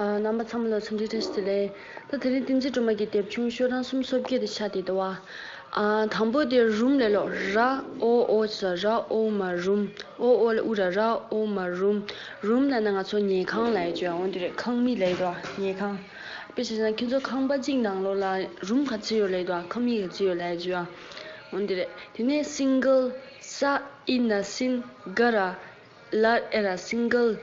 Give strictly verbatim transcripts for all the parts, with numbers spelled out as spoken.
རྣམ་པ་ཚང་མ་ལ་འཚམས་འདྲི་བཀྲ་ཤིས་བདེ་ལེགས། ད་དེ་རིང་བསྟན་འཛིན་སྒྲོལ་མ་གི་དེབ་ཆུང་ཤོག་གྲངས་སུམ་ཅུ་སོ་བརྒྱད་དེ་ཆགས་བསྡད་འདུག་བ། ཨ། དང་པོ་དེ་རུམ་ལབ་ལོ། ར་ཨོ་ཨོ་ཟེར། ར་ཨོ་མ་རུམ། ཨོ་ཨོ་ལ་ཨུ་ར། ར་ཨོ་མ་རུམ། རུམ་ལབ་ན་ང་ཚོ་ཉལ་ཁང་ལབ་ཡ་ཅིག་ཡོད། འོ་འདི་རེད། ཁང་མིག་ལབ་ཡ་འདུག་བ། ཉལ་ཁང་། དཔེ་བྱས་ན་ཁྱེད་ཚོ་ཁང་པ་གཅིག་ནང་ལོགས་ལ་རུམ་ག་ཚོད་ཡོད་ལབ་ཡ་འདུག་བ། ཁང་མིག་ག་ཚོད་ཡོད་ལབ་ཡ་ཅིག་ཡོད། འོ་འདི་རེད། དེ་ནས་སིང་གལ། ས་ཨི་ན་སིན། ག་ར། ལ་ཨེ་ར། སིང་གལ།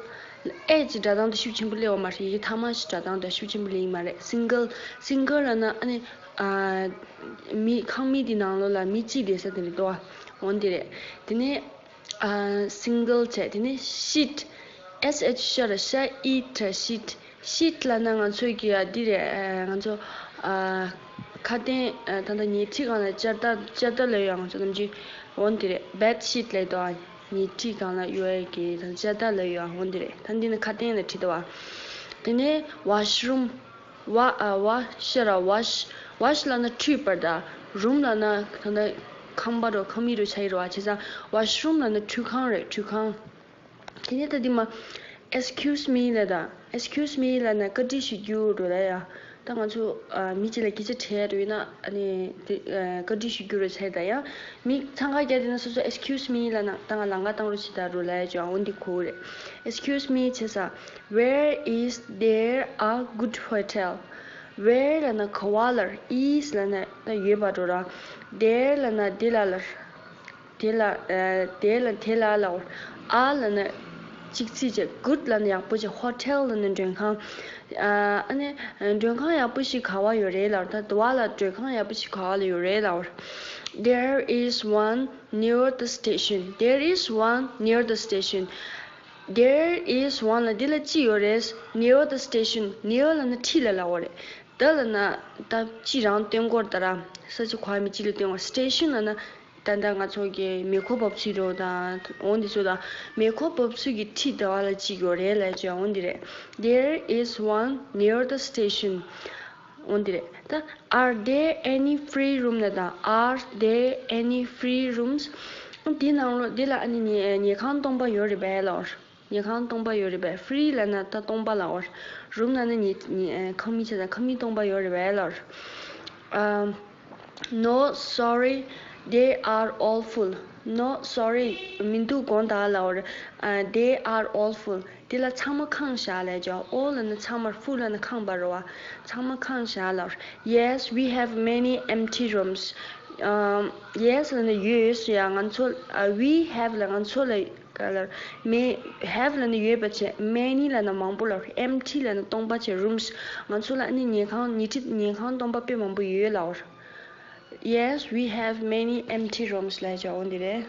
ཨེ་ཅིག་སྒྲ་གདངས་དེ་ཤུགས་ཆེན་པོ་སླེབས་པ་མ་རེད། ཡི་གེ་ཐ་མ་ཞིག་སྒྲ་གདངས་དེ་ཤུགས་ཆེན་པོ་སླེབས་ཡི་མ་རེད། སིང་གལ། སིང་གལ་ལབ་ན་ཨ་ནི། ཨ། མི། ཁང་མིག་དེ་ནང་ལོགས་ལ་མི་གཅིག་བསྡད་ས་དེ་རེད་དོ། འོ་འདི་རེད། དེ་ནས། ཨ། སིང་གལ་བྱས། དེ་ནས་ཤིད། ཨེས་ཨེཆ་ཤ་ར་ཤ་ཨི་ཏྲ་ཤིད། ཤིད་ལབ་ན་ང་ཚོའི་གི། ཨ། འདི་རེད། ཨ། ང་ཚོ། ཨ། ཁ་སྟན། ཨ། ད་ལྟ་ཉལ་ཁྲི་སྒང་ལ་ཅར་ཏ། ཅར་ཏ་ལབ་ཡོད། ང་ཚོ་ནམ་རྒྱུན། འོ་འདི་རེད། བེད་ཤིད་ལབ་འདུག་ཨ། ཉལ་ཁྲི་སྒང་ལ་ཡོད་ཡ་གི་ད་ཅར་ཏ་ལབ་ཡོད། འོ་འདི་རེད། ད་འདི་ནི་ཁ་སྟན་ལ་བྲིས་འདུག་བ། དེ་ནས་ཝ་ཤི་རུམ། ཝ། ཨ། ཝ་ཤ་ར་ཝ་ཤི། ཝ་ཤི་ལབ་ན་ཁྲུས་པར་ད། རུམ་ལབ་ན་ད་ལྟ་ཁང་པ་རོ། ཁང་མིག་རོ་ཆགས་ཡི་རོ་བ། བྱས་ཙང་ཝ་ཤི་རུམ་ལབ་ན་ཁྲུས་ཁང་རེད། ཁྲུས་ཁང་། དེ་ནས་ད་འདི་མ། Excuse me ལབ་ད། Excuse me ལབ་ན་བཀའ་འདྲི་ཞུ་རྒྱུ་རེད་ལབ་ཡ། ད་ང་ཚོ། ཨ། མི་གཅིག་ལ་སྐད་ཆ་དྲིས་ཡ་རེད་ན། ཨ་ནི་དེ། ཨ། བཀའ་འདྲི་ཞུ་རྒྱུ་རེད་ཟེར་ད་ཡ། མི་འཚང་ཁ་རྒྱག་དེ་ན་སོ་སོ་Excuse me ལབ་ན། ད་ང་ལམ་ཁ་བཏང་རོགས་བྱེད་ད་རོ་ལབ་ཡ་ཅོ། འོ་འདི་གོ་རེད། Excuse me བྱས་ས། Where is there a good hotel? Where ལབ་ན་ག་བ་ལ། is ལབ་ན་ད་ཡོད་པ་འགྲོ་ར། There ལབ་ན་དེ་ལ་ལ། དེ་ལ། ཨ། དེ་ལ། དེ་ལ་ལའོ། ཨ་ལབ་ན་གཅིག་ཚིག་བྱས། གུཌ་ལབ་ན་ཡག་པོ་བྱས། ཧོ་ཊེལ་ལབ་ན་མགྲོན་ཁང་། ཨ། ཨ་ནི་མགྲོན་ཁང་ཡག་པོ་ཞིག་ག་བ་ཡོད་རེད་ལབ། ད་དེ་བ་ལ་མགྲོན་ཁང་ཡག་པོ་ཞིག་ག་བ་ལ་ཡོད་རེད་ལབ། There is one near the station. There is one near the station. There is one ལ་འདི་ལ་གཅིག་ཡོད་རེད། Near the station. Near ལབ་ན་འཁྲིས་ལ་ལབ་པ་རེད། The ལབ་ན་ད་གཅིག་རང་སྟོན་སྐོར་ད་ར། ས་ཆ་ག་བ་མི་གཅིག་ལ་སྟོན་པ། Station ལབ་ན། ད་ལྟ་ང་ཚོ་གི་མེ་འཁོར་འབབ་ཚུགས་འགྲོ་དང་འོ་འདི་ཚོ་དང་། མེ་འཁོར་འབབ་ཚུགས་ཀྱི་འཁྲིས་ཟླ་བ་ལ་གཅིག་ཡོད་རེད་ལབ་ཅེས་འོ་འདི་རེད། There is one near the station. འོ་འདི་རེད། ད། Are there any free room ལབ་དང་། Are there any free rooms? འདི་ནང་ལོ་འདི་ལ་ཨ་ནི་ཉལ་ཉལ་ཁང་སྟོང་པ་ཡོད་རེད་པས་ལབ། ཉལ་ཁང་སྟོང་པ་ཡོད་རེད་པས། Free ལབ་ན་ད་སྟོང་པ་ལབ་པ། Room ལབ་ན་ཉལ་ཉལ་ཁང་མིག་བྱས་ཙང་ཁང་མིག་སྟོང་པ་ཡོད་རེད་པས་ལབ། ཨ། No, sorry, they are all full. No, sorry, མི་འདུག་དགོངས་དག་ལབ་པ་རེད། ཨ། They are all full. དེ་ལ་ཚང་མ་ཁེངས་བཞག་ལབ་ཅོ། All ལབ་ན་ཚང་མ། Full ལབ་ན་ཁེངས་པ་རེད་པ། ཚང་མ་ཁེངས་བཞག་ལབ་པ་རེད། Yes, we have many empty rooms. ཨམ། Yes ལབ་ན་ཡོད་ཟེར་ཡ། ང་ཚོ། ཨ། We have ལབ་ང་ཚོ་ལ་ག་ལབ། May have ལབ་ན་ཡོད་པ་བྱས། Many ལབ་ན་མང་པོ་ལབ། Empty ལབ་ན་སྟོང་པ་བྱས། Rooms ང་ཚོ་ལ་ཨ་ནི་ཉལ་ཁང་། ཉལ་ཁྲི། ཉལ་ཁང་སྟོང་པ་དཔེ་མང་པོ་ཡོད་ལབ་པ་རེད། Yes, we have many empty rooms ལབ་ཅོ། འོ་འདི་རེད།